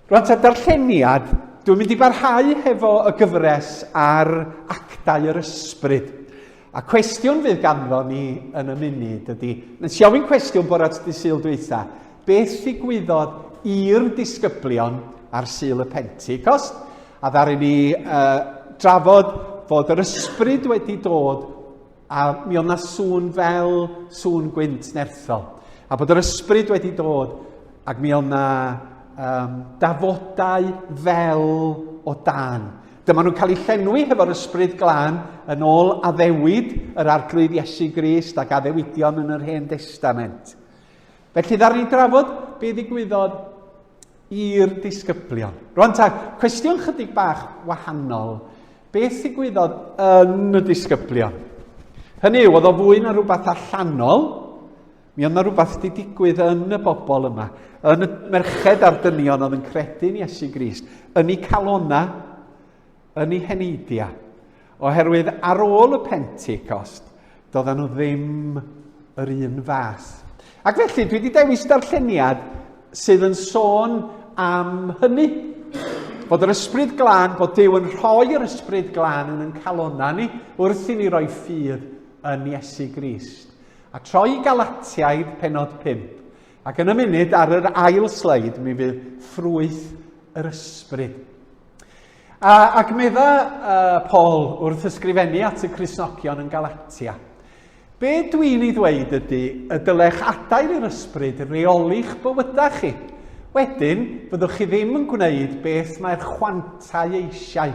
Rwan ta darlleniad, dwi'n mynd i barhau hefo y gyfres ar actau yr ysbryd. A cwestiwn fydd ganddo ni yn y munud ydy, nes i ofyn cwestiwn bore at dy Sul dwytha, beth ddigwyddodd i'r disgyblion ar Sul y Pentecost? A ddaru ni uh, drafod fod yr ysbryd wedi dod A mi oedd 'na sŵn fel sŵn gwynt nerthol. A bod yr ysbryd wedi dod, ac mi oedd 'na um, dafodau fel o dan. Dyma nhw'n cael eu llenwi hefo'r ysbryd glân yn ôl addewid yr arglwydd Iesu Grist ac addewidion yn yr Hen Destament. Felly ddaru ni drafod be ddigwyddodd i'r disgyblion. Rwan ta, cwestiwn chydig bach wahanol. Beth ddigwyddodd yn y disgyblion? Hynny yw, oedd o fwy na rhywbeth allanol, mi oedd na rhywbeth wedi digwydd yn y bobl yma, yn y merched a'r dynion oedd yn credu'n Iesu Grist, yn eu calona, yn eu heneidiau. Oherwydd ar ôl y Pentecost, doedden nhw ddim yr un fath. Ac felly, dwi wedi dewis darlleniad sydd yn sôn am hynny. Bod yr ysbryd glân, bod Duw yn rhoi yr ysbryd glân yn ein calonnau ni wrth i ni roi ffydd yn Iesu Grist. A troi Galatiaid penod 5. Ac yn y munud ar yr ail sleid mi fydd ffrwyth yr ysbryd. A, ac medda uh, Paul wrth ysgrifennu at y Cristnogion yn Galatia, be dwi'n ei ddweud ydy y dylech adael i'r ysbryd reoli'ch bywydau chi. Wedyn, fyddwch chi ddim yn gwneud beth mae'r chwantau eisiau.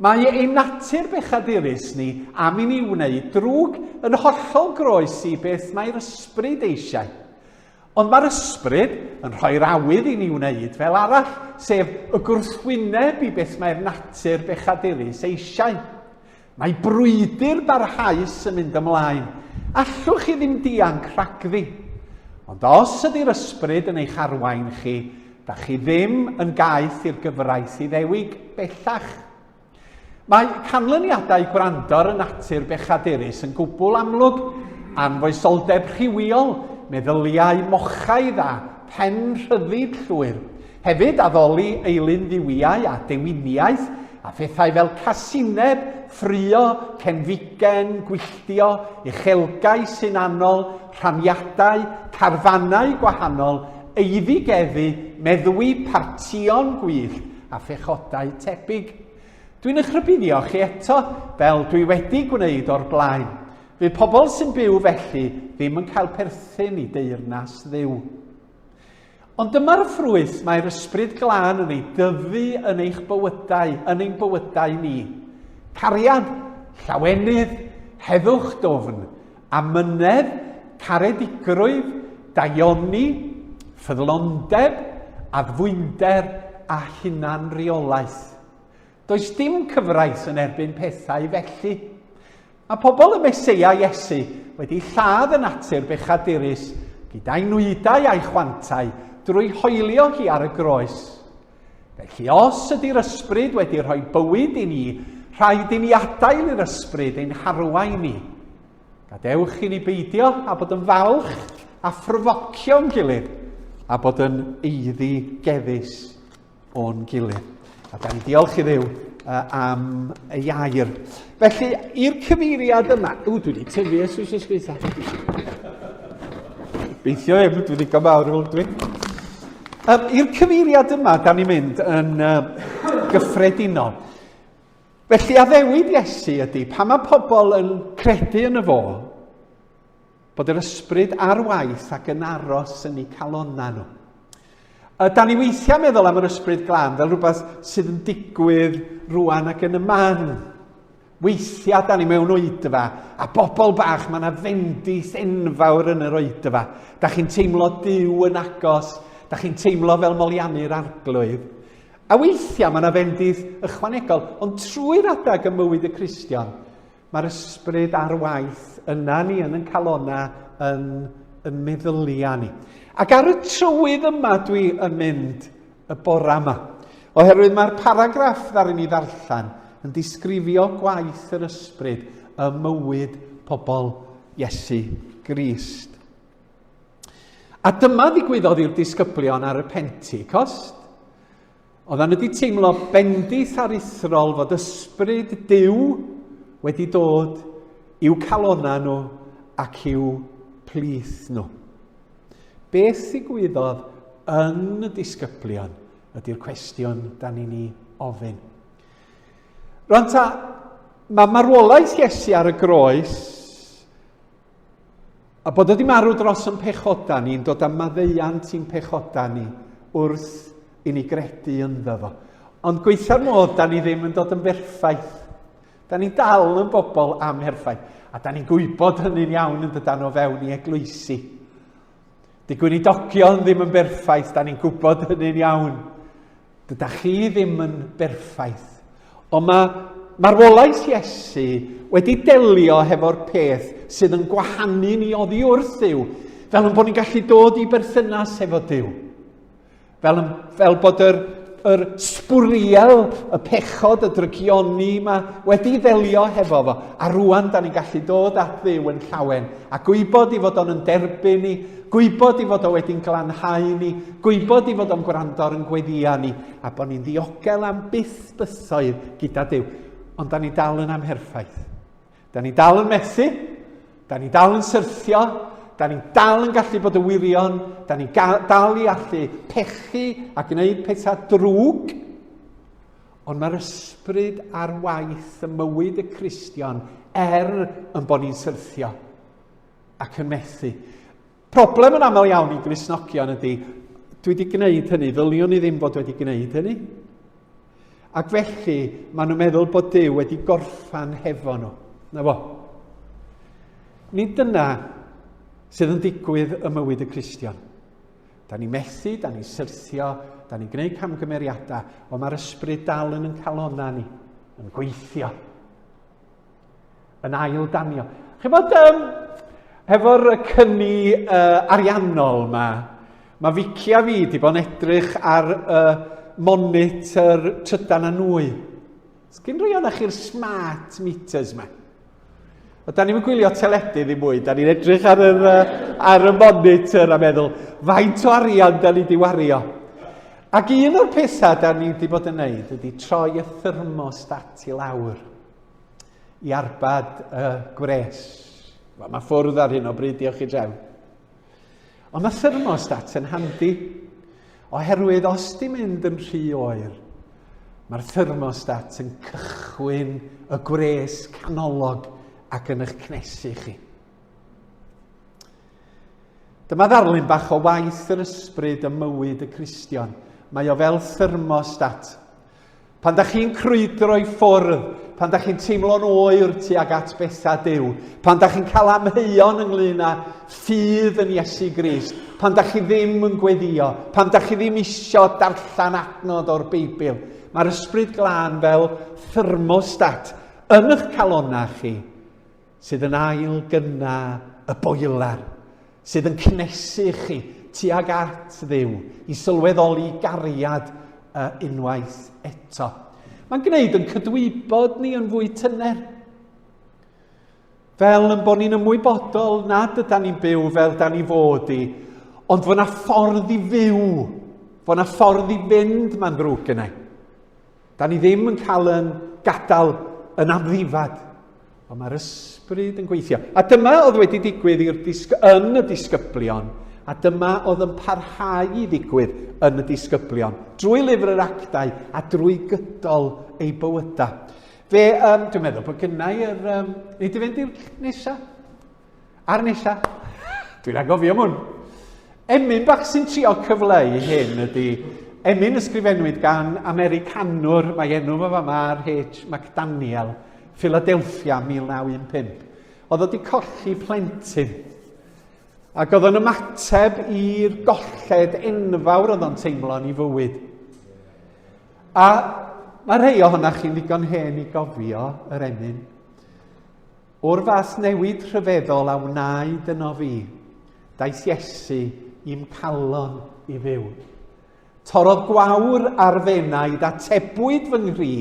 Mae ein natur bechadurus ni am i ni wneud drwg yn hollol groes i beth mae'r ysbryd eisiau. Ond mae'r ysbryd yn rhoi'r awydd i ni wneud fel arall, sef y gwrthwyneb i beth mae'r natur bechadurus eisiau. Mae brwydr barhaus yn mynd ymlaen. Allwch chi ddim dianc rhagddi. Ond os ydy'r ysbryd yn eich arwain chi, da chi ddim yn gaeth i'r gyfraith Iddewig bellach. Mae canlyniadau gwrando ar y natur bechadurus yn gwbl amlwg, anfoesoldeb rhywiol, meddyliau mochaidd a phen rhyddid llwyr. Hefyd addoli eilun dduwiau a dewiniaeth a phethau fel casineb, ffrio, cenfigen, gwylltio, uchelgais hunanol, rhaniadau, carfanau gwahanol, eiddigeddu, meddwi, partïon gwyllt a phechodau tebyg. Dwi'n eich rhybuddio chi eto, fel dwi wedi gwneud o'r blaen. Fydd pobl sy'n byw felly ddim yn cael perthyn i deyrnas Dduw. Ond dyma'r ffrwyth mae'r ysbryd glân yn ei dyfu yn eich bywydau, yn ein bywydau ni. Cariad, llawenydd, heddwch dwfn, amynedd, caredigrwydd, daioni, ffyddlondeb, addfwynder a hunanreolaeth. Does dim cyfraith yn erbyn pethau felly. Mae pobl y Meseia Iesu wedi lladd y natur bechadurus gyda'i nwydau a'i chwantau drwy hoelio hi ar y groes. Felly os ydy'r ysbryd wedi rhoi bywyd i ni, rhaid i ni adael i'r ysbryd ein harwain ni. Gadewch i ni beidio a bod yn falch a phryfocio'n gilydd a bod yn eiddigeddus o'n gilydd. A da ni diolch i Dduw am ei air. Felly, i'r cyfeiriad yma... Ww, dwi wedi tyfu ers wythnos dwytha. Beithio em, dwi wedi gael mawr fel dwi. Um, I'r cyfeiriad yma, da ni'n mynd yn uh, gyffredinol. Felly addewid Iesu ydy, pan mae pobl yn credu yn y fo, bod yr ysbryd ar waith ac yn aros yn eu calonnau nhw. Da ni weithiau meddwl am yr ysbryd glân fel rhywbeth sydd yn digwydd rwan ac yn y man. Weithiau da ni mewn oedfa, a bobl bach, mae yna fendith enfawr yn yr oedfa. Da chi'n teimlo Duw yn agos, da chi'n teimlo fel moliannu'r arglwydd. A weithiau mae yna fendith ychwanegol, ond trwy'r adeg ym mywyd y Cristion, mae'r ysbryd ar waith yna ni yn yn calona, yn, yn meddyliau ni. Ac ar y trywydd yma dwi yn mynd y bora yma. Oherwydd mae'r paragraff ddaru ni ddarllen yn disgrifio gwaith yr ysbryd ym mywyd pobl Iesu Grist. A dyma ddigwyddodd i'r disgyblion ar y Pentecost. Oedden nhw wedi teimlo bendith aruthrol fod ysbryd Duw wedi dod i'w calonau nhw ac i'w plith nhw. Beth ddigwyddodd yn y disgyblion ydy'r cwestiwn da ni'n ei ofyn. Rwan ta, mae marwolaeth Iesu ar y groes A bod wedi marw dros yn pechoda ni, yn dod â maddeuant i'n pechoda ni wrth i ni gredu ynddo fo. Ond gweitha'r modd, da ni ddim yn dod yn berffaith. Da ni dal yn bobl amherffaith. A da ni'n gwybod hynny'n iawn yn dydan o fewn i eglwysi. Di gweinidogion ddim yn berffaith, da ni'n gwybod hynny'n iawn. Dydach chi ddim yn berffaith. Ond mae marwolaeth Iesu wedi delio hefo'r peth sydd yn gwahanu ni oddi wrth Dduw, fel yn bod ni'n gallu dod i berthynas hefo Duw. Fel, yn, fel bod yr, yr sbwriel, y pechod, y drygioni yma wedi ddelio hefo fo. A rwan, da ni'n gallu dod at Dduw yn llawen a gwybod i fod o'n yn derbyn ni, gwybod i fod o wedi'n glanhau ni, gwybod i fod o'n gwrando ar yn gweddïau ni, a bod ni'n ddiogel am byth bythoedd gyda Duw. Ond da ni dal yn amherffaith. Da ni dal yn methu, da ni dal yn syrthio, da ni dal yn gallu bod y wirion, da ni dal i allu pechu a gwneud pethau drwg, ond mae'r ysbryd ar waith y mywyd y Cristion er yn bod ni'n syrthio ac yn methu. Problem yn aml iawn i Gristnogion ydy, dwi wedi gwneud hynny, ddyliwn i ddim fod wedi gwneud hynny. Ac felly, maen nhw'n meddwl bod Duw wedi gorffan hefo nhw. Na fo. Nid dyna sydd yn digwydd ym mywyd y Cristion. Da ni methu, da ni syrthio, da ni'n gwneud camgymeriadau, ond mae'r ysbryd dal yn yn calonna ni, yn gweithio. yn ail danio. Chybod, um, hefo'r cyni uh, ariannol yma, mae Vicky a fi wedi bod yn edrych ar uh, monitor trydan a nwy. Sgyn rhai o'n chi'r smart meters yma? O, da ni'n gwylio teledu ddim mwy, da ni'n edrych ar, yr, uh, ar y monitor a meddwl, faint o arian da ni wedi wario? Ac un o'r pethau da ni wedi bod yn neud ydy troi y thermostat i lawr. i arbed y gwres. Wel, mae ffwrdd ar hyn o bryd, diolch i drefn. Ond mae thermostat yn handi, oherwydd os di mynd yn rhy oer, mae'r thermostat yn cychwyn y gwres canolog ac yn eich cnesu chi. Dyma ddarlun bach o waith yr ysbryd ym mywyd y Cristion. Mae o fel thermostat. Pan da chi'n crwydro i ffwrdd, pan da chi'n teimlo'n oer tuag at bethau Duw, pan da chi'n cael amheuon ynglyn â ffydd yn Iesu Grist, pan da chi ddim yn gweddio, pan da chi ddim isio darllen adnod o'r Beibl, mae'r Ysbryd Glân fel thermostat yn eich calonnau chi sydd yn ail gynna y boiler, sydd yn cnesu chi tuag at Dduw i sylweddoli gariad uh, unwaith eto. Mae'n gwneud yn cydwybod ni yn fwy tyner. Fel yn bod ni'n ymwybodol nad yda ni'n byw fel da ni fod i, ond fod na ffordd i fyw, fod na ffordd i fynd mae'n ddrwg gennau. Da ni ddim yn cael yn gadael yn amddifad, ond mae'r ysbryd yn gweithio. A dyma oedd wedi digwydd i'r disg yn y disgyblion, a dyma oedd yn parhau i ddigwydd yn y disgyblion, drwy lyfr yr actau a drwy gydol ei bywydau. Fe, um, dwi'n meddwl bod gynnau yr... Um, nid i fynd i'r nesaf? A'r nesa. Dwi'n angofio mwyn. Emyn bach sy'n trio cyfleu hyn ydy emyn ysgrifennwyd gan Americanwr, mae enw fo fama ar H. McDaniel, Philadelphia 1915. Oedd o wedi colli plentyn. Ac oedd o'n ymateb i'r golled enfawr oedd o'n teimlo yn ei fywyd. A mae rhai ohonoch chi'n ddigon hen i gofio yr emyn. O'r fath newid rhyfeddol a wnaed yno fi, daeth Iesu i'm calon i fyw. Torrodd gwawr ar fenaid, atebwyd fy nghri,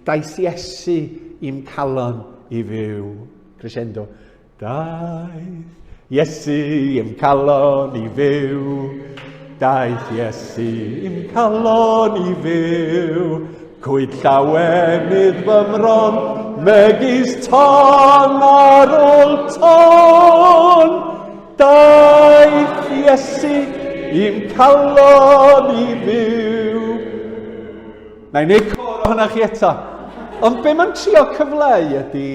daeth Iesu i'm calon i fyw. Crescendo. Daeth Iesu i'm calon i fyw. Daeth Iesu i'm calon i fyw, cwyd llawenydd fy mron, megis ton ar ôl ton. Daeth Iesu i'm calon i fyw. Na i wneud cor ohonoch chi eto. Ond be mae'n trio cyfleu ydy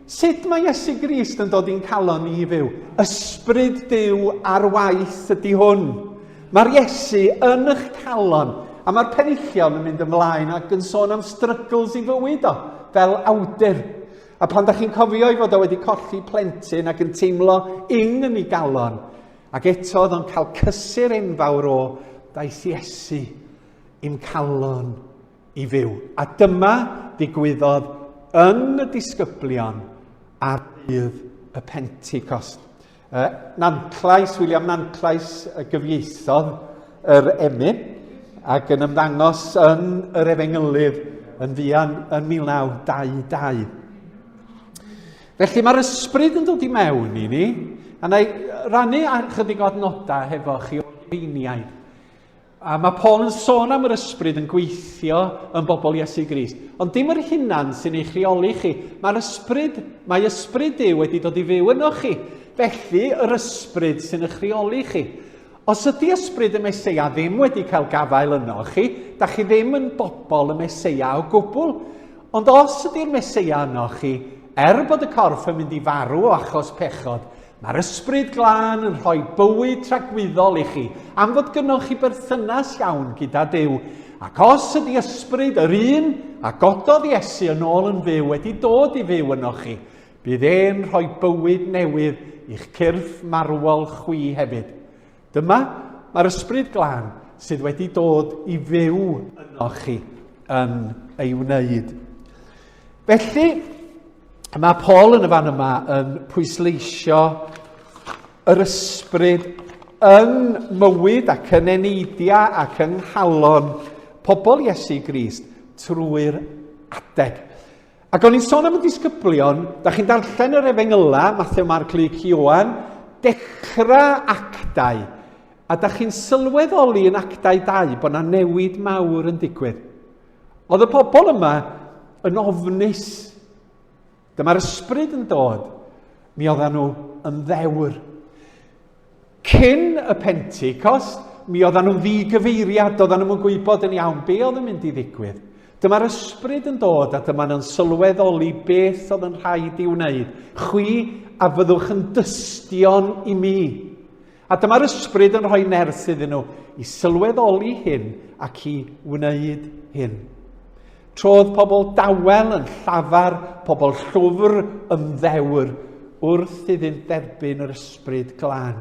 sut mae Iesu Grist yn dod i'n calon ni i fyw. Ysbryd Duw ar waith ydy hwn. Mae'r Iesu yn eich calon, a mae'r penillion yn mynd ymlaen ac yn sôn am struggles i fywyd o, fel awdur. A pan da chi'n cofio ei fod o wedi colli plentyn ac yn teimlo ing yn ei galon, ac eto oedd o'n cael cysur enfawr o daeth Iesu i'm calon i fyw. A dyma ddigwyddodd yn y disgyblion ar ddydd y Pentecost. Nantlais, William Nantlais y gyfieithodd yr emyn ac yn ymddangos yn yr Efengylydd yn fuan yn 1922. Felly mae'r ysbryd yn dod i mewn i ni, a na i rannu chydig o adnodau hefo chi o'r Rhufeiniaid. A mae Paul yn sôn am yr ysbryd yn gweithio yn bobl Iesu Grist. Ond dim yr hunan sy'n eich rheoli chi. Mae'r ysbryd, mae ysbryd Duw wedi dod i fyw yno chi. Felly, yr ysbryd sy'n eich rheoli chi. Os ydy ysbryd y Meseia ddim wedi cael gafael yno chi, da chi ddim yn bobl y Meseia o gwbl. Ond os ydy'r Meseia yno chi, er bod y corff yn mynd i farw o achos pechod, Mae'r Ysbryd Glân yn rhoi bywyd tragwyddol i chi, am fod gynnoch chi berthynas iawn gyda Duw. Ac os ydy ysbryd yr un a gododd Iesu yn ôl yn fyw wedi dod i fyw ynoch chi, bydd e'n rhoi bywyd newydd i'ch cyrff marwol chwi hefyd. Dyma, mae'r Ysbryd Glân sydd wedi dod i fyw ynoch chi yn ei wneud. Felly, mae Paul yn y fan yma yn pwysleisio yr ysbryd yn mywyd ac yn eneidiau ac yng nghalon pobl Iesu Grist trwy'r adeg. Ac o'n i'n sôn am y disgyblion, da chi'n darllen yr efengyla, Matthew, Mark, Luke, Ioan, dechrau actau, a da chi'n sylweddoli yn actau 2 bod yna newid mawr yn digwydd. Oedd y pobl yma yn ofnus. Dyma'r ysbryd yn dod. Mi oedden nhw yn ddewr. Cyn y Pentecost, mi oedden nhw'n ddigyfeiriad, oedden nhw'n gwybod yn iawn be oedd yn mynd i ddigwydd. Dyma'r ysbryd yn dod a dyma nhw'n sylweddoli beth oedd yn rhaid i wneud. Chwi a fyddwch yn dystion i mi. A dyma'r ysbryd yn rhoi nerth iddyn nhw i sylweddoli hyn ac i wneud hyn. Trodd pobl dawel yn llafar, pobl llwfr yn ddewr, wrth iddynt dderbyn yr ysbryd glân.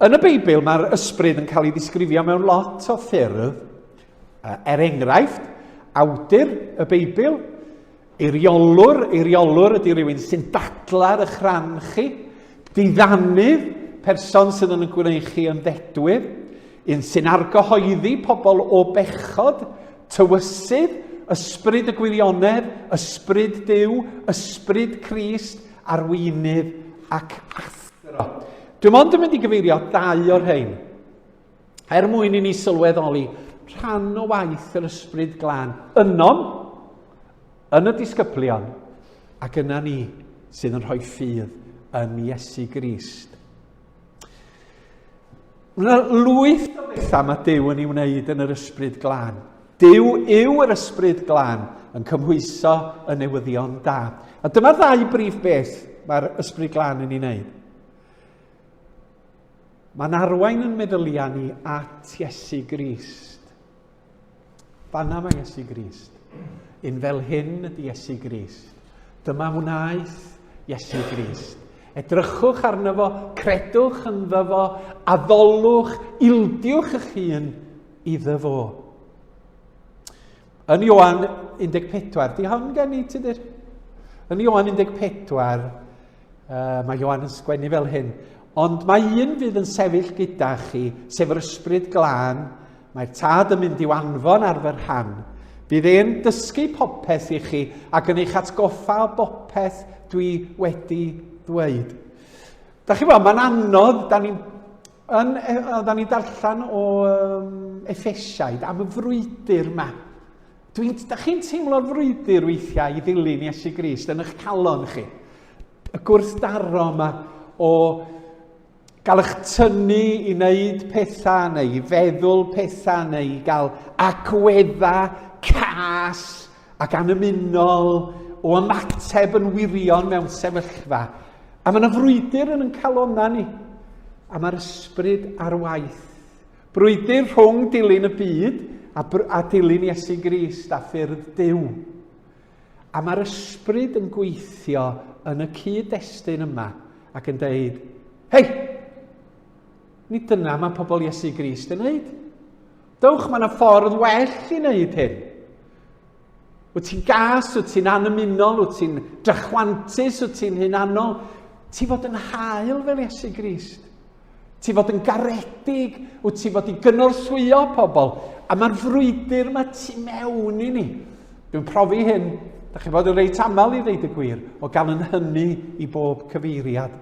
Yn y Beibl mae'r ysbryd yn cael ei ddisgrifio mewn lot o ffyrdd. Er enghraifft, awdur y Beibl Eiriolwr, eiriolwr ydy rhywun sy'n dadla ar eich rhan chi. Diddanydd, person sydd yn gwneud chi yn ddedwydd. Un sy'n argyhoeddi pobl o bechod. Tywysydd, ysbryd y gwirionedd, ysbryd Duw, ysbryd Crist, arweinydd ac athro. Dwi'n ond yn mynd i gyfeirio dau o'r rhain. Er mwyn i ni sylweddoli rhan o waith yr Ysbryd Glân ynom, yn y disgyblion, ac yna ni sydd yn rhoi ffydd yn Iesu Grist. Mae yna lwyth o bethau mae Duw yn ei wneud yn yr Ysbryd Glân. Duw yw yr Ysbryd Glân yn cymhwyso y newyddion da. A dyma'r ddau brif beth mae'r Ysbryd Glân yn ei wneud. Mae'n arwain yn meddyliau ni at Iesu Grist. Fanna mae Iesu Grist. Un fel hyn ydy Iesu Grist. Dyma wnaeth Iesu Grist. Edrychwch arno fo, credwch ynddo fo, addolwch, ildiwch eich hun iddo fo. Yn Ioan 14, di hon gen i, Tudur? Yn Ioan 14, mae Ioan yn sgwennu fel hyn, ond mae un fydd yn sefyll gyda chi, sef yr Ysbryd Glân, mae'r Tad yn mynd i'w anfon ar fy rhan. Bydd e'n dysgu popeth i chi ac yn eich atgoffa o bopeth dwi wedi ddweud. Da chi weld, mae'n anodd, da ni'n Yn, e, oedden ni'n darllen o um, Effesiaid am y frwydr yma. Dwi'n, da chi'n teimlo'r frwydr weithiau i ddilyn Iesu Grist yn eich calon chi? Y gwrthdaro yma o gael eich tynnu i wneud pethau neu i feddwl pethau neu i gael agweddau cas ac anymunol o ymateb yn wirion mewn sefyllfa. A mae yna frwydr yn yn calonnau ni. A mae'r ysbryd ar waith. Brwydr rhwng dilyn y byd a, a dilyn Iesu Grist a ffyrdd Duw. A mae'r ysbryd yn gweithio yn y cyd-destun yma ac yn deud, hei, nid dyna mae pobl Iesu Grist yn neud. Dewch, mae yna ffordd well i wneud hyn. Wyt ti'n gas, wyt ti'n anymunol, wyt ti'n drachwantus, wyt ti'n hunanol. Ti fod yn hael fel Iesu Grist. Ti fod yn garedig, wyt ti fod i gynorthwyo pobl. A mae'r frwydr yma tu mewn i ni. Dwi'n profi hyn, da chi fod yn reit aml i ddeud y gwir, o gael yn hynny i bob cyfeiriad.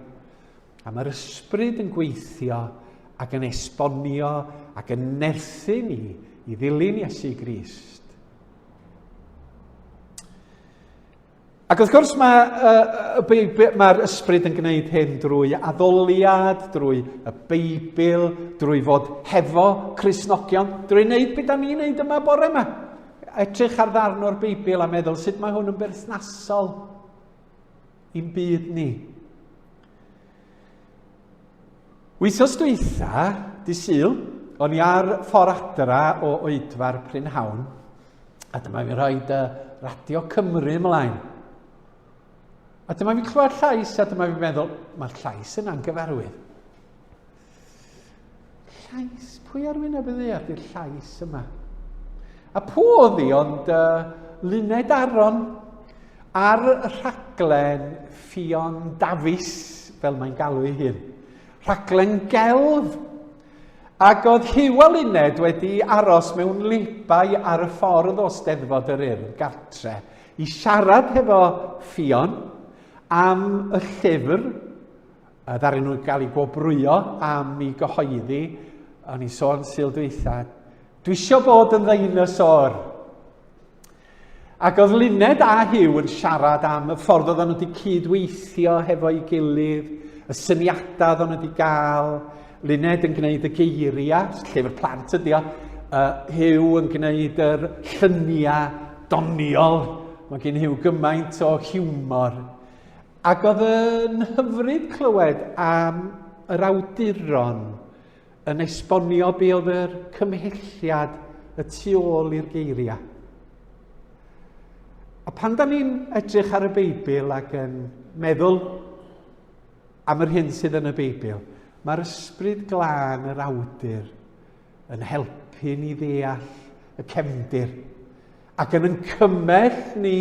A mae'r ysbryd yn gweithio ac yn esbonio ac yn nerthu ni i ddilyn Iesu Grist. Ac wrth gwrs mae'r uh, mae ysbryd yn gwneud hyn drwy addoliad, drwy y Beibl, drwy fod hefo Cristnogion, drwy wneud beth da ni'n wneud yma bore yma. Edrych ar ddarn o'r Beibl a meddwl sut mae hwn yn berthnasol i'n byd ni. Wythnos dwytha, di Sul, o'n i ar ffordd adra o oedfa'r prynhawn, a dyma fi rhoi dy Radio Cymru ymlaen. A dyma fi'n clywed llais, a dyma fi'n meddwl, mae'r llais yna'n gyfarwydd. Llais, pwy ar wyneb y ddaear di'r llais yma? A pwy oedd hi ond uh, Luned Aron ar rhaglen Ffion Dafis, fel mae'n galw ei hun. Rhaglen gelf. Ac oedd Hugh a Luned wedi aros mewn libau ar y ffordd o Steddfod yr Urdd gartre i siarad hefo Ffion am y llyfr A ddaru nhw gael eu gwobrwyo am i gyhoeddi, o'n i sôn Sul dwytha, dwi isio bod yn ddeinasor. Ac oedd Luned a Hugh yn siarad am y ffordd oedden nhw wedi cydweithio hefo'i gilydd, y syniadau oedden nhw wedi gael, Luned yn gwneud y geiriau, llyfr plant ydi o, uh, Hugh yn gwneud yr lluniau doniol, mae gen Hugh gymaint o hiwmor. Ac oedd yn hyfryd clywed am yr awduron yn esbonio be oedd yr cymhelliad y tu ôl i'r geiriau. A pan da ni'n edrych ar y Beibl ac yn meddwl am yr hyn sydd yn y Beibl, mae'r ysbryd glân yr awdur yn helpu ni ddeall y cefndir ac yn yn cymell ni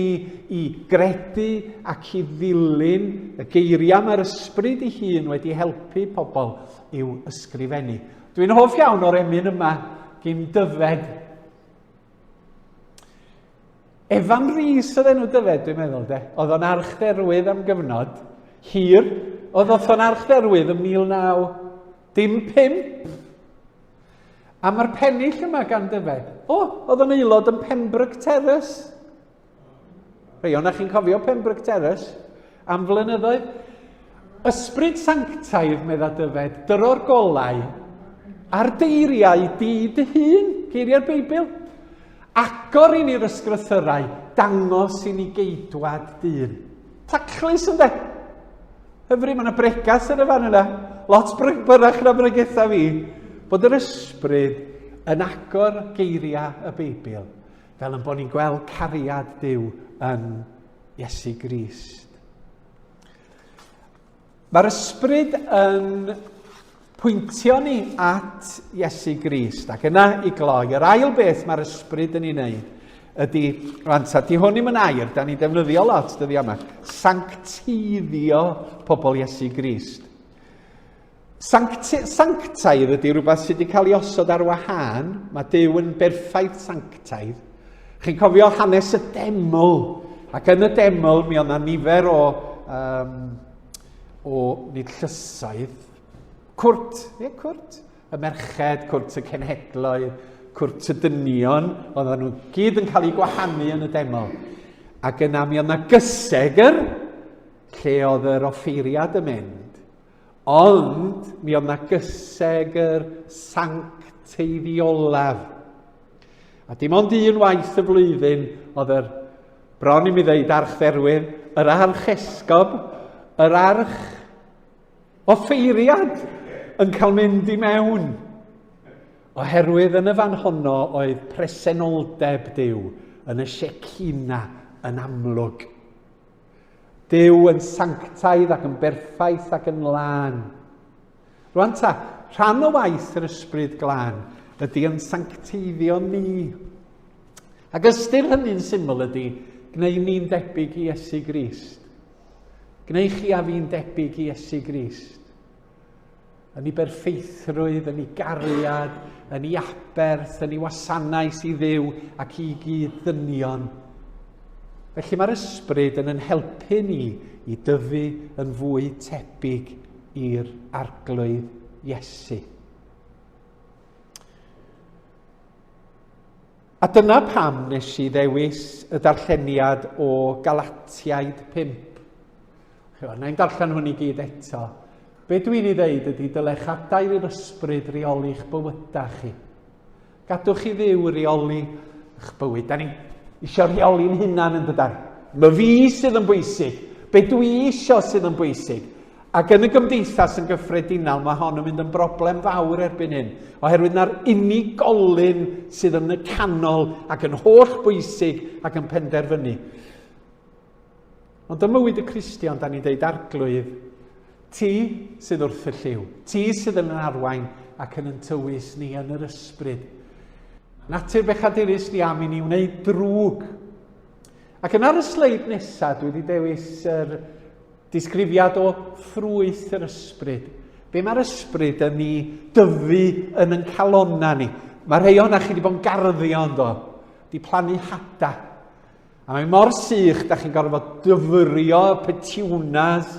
i gredu ac i ddilyn y geiriau mae'r ysbryd ei hun wedi helpu pobl i'w ysgrifennu. Dwi'n hoff iawn o'r emyn yma gyn Dyfed. Evan Rees oedd enw Dyfed, dwi'n meddwl, de. Oedd o'n archdderwydd am gyfnod hir. Oedd o'n archdderwydd yn 1905. A mae'r pennill yma gan Dyfed. O, oedd o'n aelod yn Pembroke Terrace. Rhei o'na chi'n cofio Pembroke Terrace am flynyddoedd. Ysbryd sanctaidd, medda Dyfed, dyro'r golau a'r deiriau di dy hun, geiriau'r Beibl. Agor i ni'r ysgrythyrau, dangos i ni geidwad dyn. Taclus ynddo? Hyfryd, mae yna bregas yn y fan yna. Lot byrrach na bregetha fi. Bod yr ysbryd yn agor geiriau y Beibl, fel yn bod ni'n gweld cariad Duw yn Iesu Grist. Mae'r ysbryd yn pwyntio ni at Iesu Grist. Ac yna i gloi, yr ail beth mae'r ysbryd yn ei wneud ydy, rwan ta, di hwn ddim yn air, da ni'n defnyddio lot dyddiau yma, sancteiddio pobl Iesu Grist. Sancti, sanctaidd ydy rhywbeth sydd wedi cael ei osod ar wahân. Mae Duw yn berffaith sanctaidd. Chi'n cofio hanes y deml. Ac yn y deml mi oedd yna nifer o, um, o nid llysoedd. Cwrt, ie, cwrt. Y merched, cwrt y cenhedloedd, cwrt y dynion, oedden nhw gyd yn cael eu gwahanu yn y deml. Ac yna mi oedd yna gysegr, lle oedd yr offeiriad yn mynd. Ond mi oedd yna gysegr sancteiddiolaf. A dim ond un waith y flwyddyn oedd yr, bron i mi ddeud archdderwydd, yr archesgob, yr arch offeiriad yn cael mynd i mewn. Oherwydd yn y fan honno oedd presenoldeb Duw yn y Shekinah yn amlwg. Duw yn sanctaidd ac yn berffaith ac yn lân. Rwan ta, rhan o waith yr ysbryd glân ydy yn sancteiddio ni. Ac ystyr hynny'n syml ydy gwneud ni'n debyg i Iesu Grist. Gwneud chi a fi'n debyg i Iesu Grist. Yn ei berffeithrwydd, yn ei gariad, yn ei aberth, yn ei wasanaeth i Dduw ac i gyd ddynion. Felly mae'r ysbryd yn yn helpu ni i dyfu yn fwy tebyg i'r arglwydd Iesu. A dyna pam nes i ddewis y darlleniad o Galatiaid 5. Chymod, na i'n darllen hwn i gyd eto. Be dwi'n ei ddeud ydy dylech adael i'r ysbryd reoli'ch bywydau chi. Gadwch i Dduw reoli eich bywyd. Da ni eisiau rheoli'n hunan yn dydan. Mae fi sydd yn bwysig. Be dwi eisiau sydd yn bwysig. Ac yn y gymdeithas yn gyffredinol, mae hon yn mynd yn broblem fawr erbyn hyn, oherwydd na'r unigolyn sydd yn y canol ac yn holl bwysig ac yn penderfynu. Ond ym mywyd y Cristion, da ni'n deud arglwydd, ti sydd wrth y lliw, ti sydd yn arwain ac yn yn tywys ni yn yr ysbryd. Natur bechadurus ni am i ni wneud drwg. Ac yn ar y sleid nesaf, dwi wedi dewis yr disgrifiad o ffrwyth yr ysbryd. Be mae'r ysbryd yn ni dyfu yn yn calonna ni. Mae rhai o'na chi wedi bod yn garddio ynddo, wedi plannu hada. A mae mor sych, da chi'n gorfod dyfrio y petunias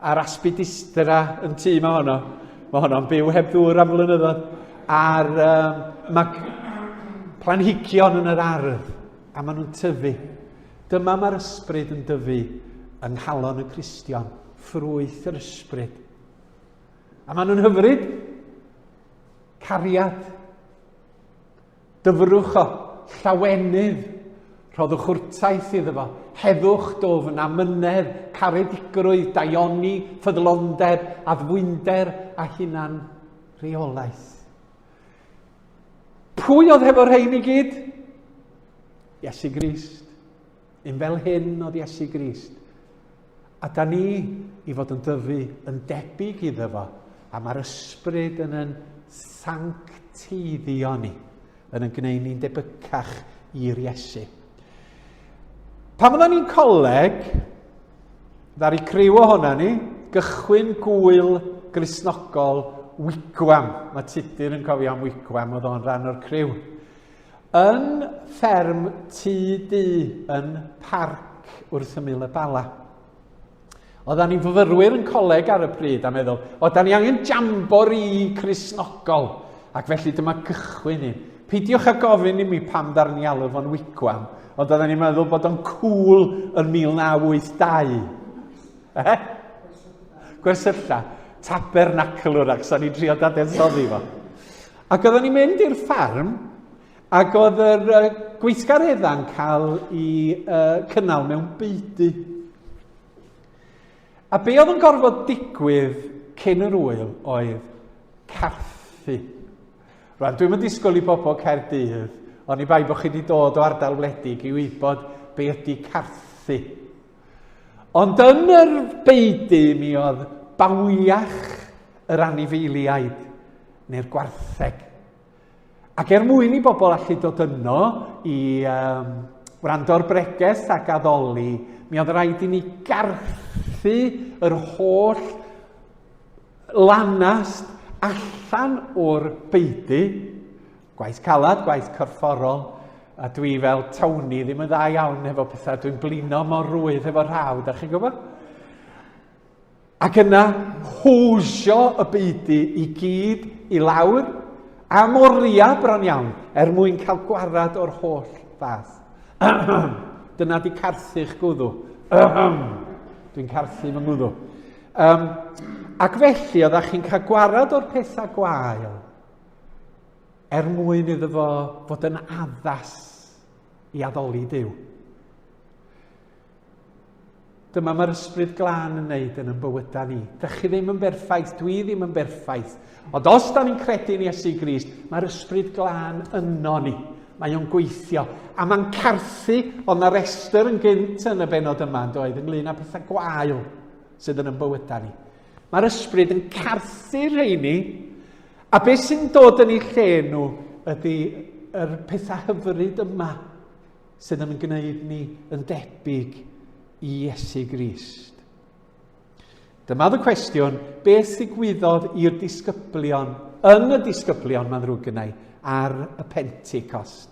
a'r aspidistra yn tŷ mae honno. Mae honno'n byw heb ddŵr am flynyddoedd. A'r um, mae planhigion yn yr ardd, a maen nhw'n tyfu. Dyma mae'r ysbryd yn dyfu yng nghalon y Cristion, ffrwyth yr ysbryd. A maen nhw'n hyfryd. Cariad, Dyfrwch o, llawenydd, rhoddwch wrtaith iddo fo, heddwch dwfn, amynedd, caredigrwydd, daioni, ffyddlondeb, addfwynder a hunan reolaeth. Pwy oedd hefo rhain i gyd? Iesu Grist. Un fel hyn oedd Iesu Grist. A da ni i fod yn dyfu yn debyg iddo fo, a mae'r ysbryd yn yn sancteiddio ni, yn yn gwneud ni'n debycach i'r Iesu. Pan oedden ni'n coleg, ddaru criw ohona ni gychwyn gwyl Gristnogol Wigwam. Mae Tudur yn cofio am Wigwam, oedd o'n rhan o'r criw. Yn fferm Tŷ Du yn Parc wrth ymyl y Bala. Oedden ni'n fyfyrwyr yn coleg ar y pryd a meddwl, o, da ni angen jamboree Cristnogol, ac felly dyma gychwyn un. Peidiwch â gofyn i mi pam ddaru ni alw fo'n wigwam, ond oedden ni'n meddwl bod o'n cool yn 1982. Eh? Gwersylla. Tabernacl wrach, so ni'n trio dadensoddi fo. Ac oedden ni'n mynd i'r ffarm, ac oedd yr uh, gweithgareddau'n cael ei uh, cynnal mewn beudy. A be oedd yn gorfod digwydd cyn yr wyl oedd carthu. Rwan, dwi'n mynd disgwyl i bobl Caerdydd, ond i bai bod chi wedi dod o ardal wledig i wybod be ydy carthu. Ond yn yr beudy mi oedd bawiach yr anifeiliaid neu'r gwartheg. Ac er mwyn i bobl allu dod yno i um, wrando ar bregeth ac addoli, mi oedd rhaid i ni garthu yr holl lanast allan o'r beudy, gwaith calad, gwaith corfforol, a dwi fel Tony ddim yn dda iawn efo pethau, dwi'n blino mor rwydd efo rhaw, da chi'n gwybod? Ac yna hwsio y beudy i gyd i lawr am oriau bron iawn er mwyn cael gwarad o'r holl fath. Dyna di carthu'ch gwddw. Dwi'n carthu fy ngwddw. Um, ac felly oeddech chi'n cael gwarad o'r pethau gwael er mwyn iddo fo fod yn addas i addoli Duw. Dyma mae'r Ysbryd Glân yn neud yn yn bywydau ni. Dych chi ddim yn berffaith, dwi ddim yn berffaith. Ond os da ni'n credu yn Iesu Grist, mae'r Ysbryd Glân yno ni. Mae o'n gweithio. A mae'n carthu, ond na restr yn gynt yn y benod yma, yn doedd, ynglyn â pethau gwael sydd yn yn bywydau ni. Mae'r Ysbryd yn carthu rheini, a beth sy'n dod yn eu lle nhw ydy yr pethau hyfryd yma sydd yn gwneud ni yn debyg i Iesu Grist. Dyma y cwestiwn, beth ddigwyddodd i'r disgyblion, yn y disgyblion, mae'n ddrwg gynnau, ar y Pentecost?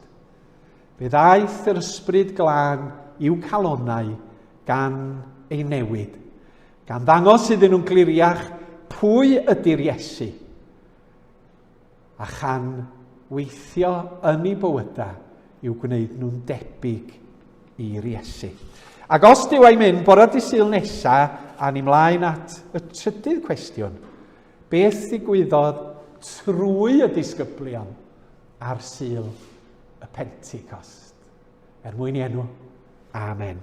Fe ddaeth yr ysbryd glân i'w calonau gan ei newid, gan ddangos iddyn nhw'n gliriach pwy ydy'r Iesu, a chan weithio yn eu bywydau i'w gwneud nhw'n debyg i'r Iesu. Ac os Duw a'i mynd, bore dy Sul nesa, a ni mlaen at y trydydd cwestiwn. Beth ddigwyddodd trwy y disgyblion ar Sul y Pentecost? Er mwyn i enw. Amen.